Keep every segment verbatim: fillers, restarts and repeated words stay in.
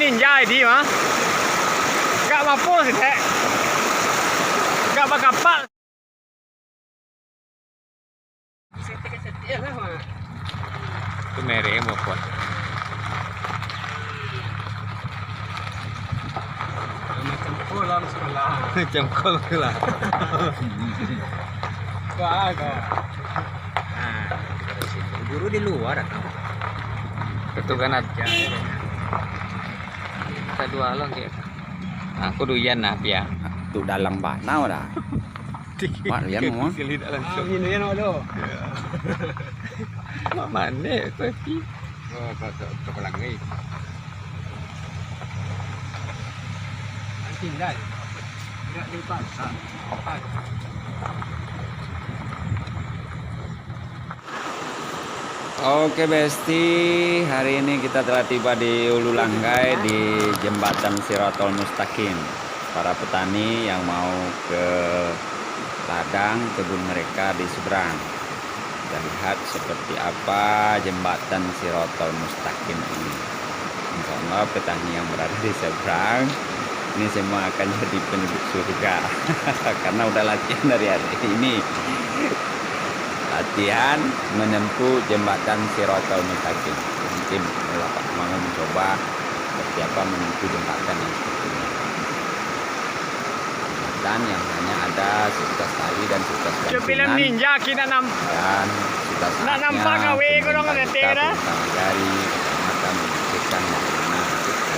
Ninja di mah. Gak mampus, Dek. Gak bakapak. Tu merek yang bapak. Macam kolam sekolah. Macam kolam sekolah. Wah, kau. Nah, guru di luar atau? Itu kan ada. Kita dua lo, kayak. Aku duyan lah, Pia. Tu dalam banau dah. Mak, duyan mau? Sekali tak langsung. Ah, minum duyan awak dulu. Ya. Mak, mana kopi? Oh, tak, tak, tak pelangi. Tinggal. Tidak dipaksa. Oke, Besti, hari ini kita telah tiba di Hulu Langgai, di Jembatan Siratal Mustaqim. Para petani yang mau ke ladang kebun mereka di seberang. Kita lihat seperti apa Jembatan Siratal Mustaqim ini. Insya Allah, petani yang berada di seberang ini semua akan jadi penduduk surga karena udah latihan dari hari ini. Latihan menempuh Jembatan Siratal Mustaqim. Mungkin Bapak mau mencoba seperti apa menempuh jembatan yang seperti ini. Jembatan yang hanya ada sekitar sekali dan sekitar sekali. Macam filem ninja, kita nam-, dan sekitar nak nampak gawe korang pemerintah kita, pemerintah negari, kecamatan memikirkan bagaimana kita bisa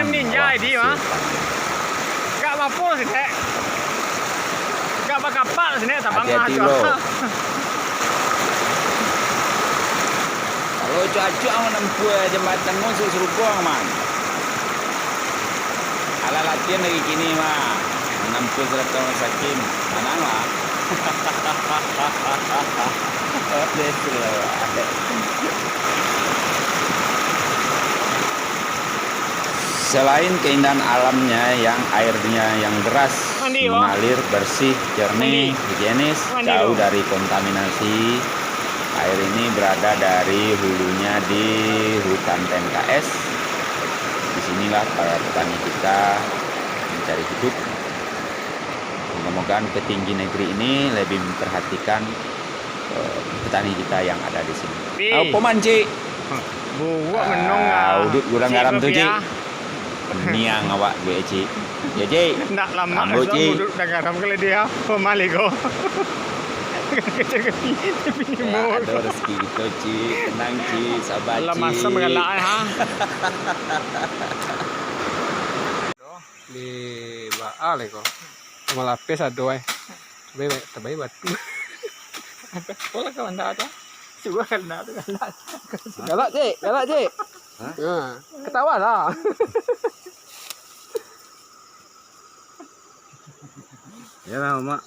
meningkatkan hasil panen. Gak mampus, Dek. Gak bakapak, Dek, tabang. Hati-hati lo. Kalau cuak-cuak menempuh jembatan musuh serukong, man. Alah latihan dari kini, mah. Menempuh Siratal Mustaqim. Manang lah. Selain keindahan alamnya yang airnya yang deras, mengalir, bersih, jernih, higienis, jauh dari kontaminasi, air ini berada dari hulunya di hutan T N K S. Di sinilah para petani kita mencari hidup. Moga-moga petinggi negeri ini lebih memperhatikan, eh, petani kita yang ada di sini. Pi. Apo man, Cik? Buruak menong ah, uduik gurang garam tu, Cik. Niang awak duit, Cik. Ya, Cik. Ndak lamak, Cik. Uduik dan garam kalau dia pemali ko. Kerja gini, tapi ni. Ya, ado rezeki kito, Cik. Tenang, Cik. Sabar, Cik. Alah, masa menggalak, ha? Di baa lai ko. Malapeh ado ai. Tabaik, tabaik batu. Sekolah kawan dah tu. Cuba kan dah tu galak. Galak, Cik. Galak, Cik. Hah? Ha. Ketawa lah. Yalah, Mak.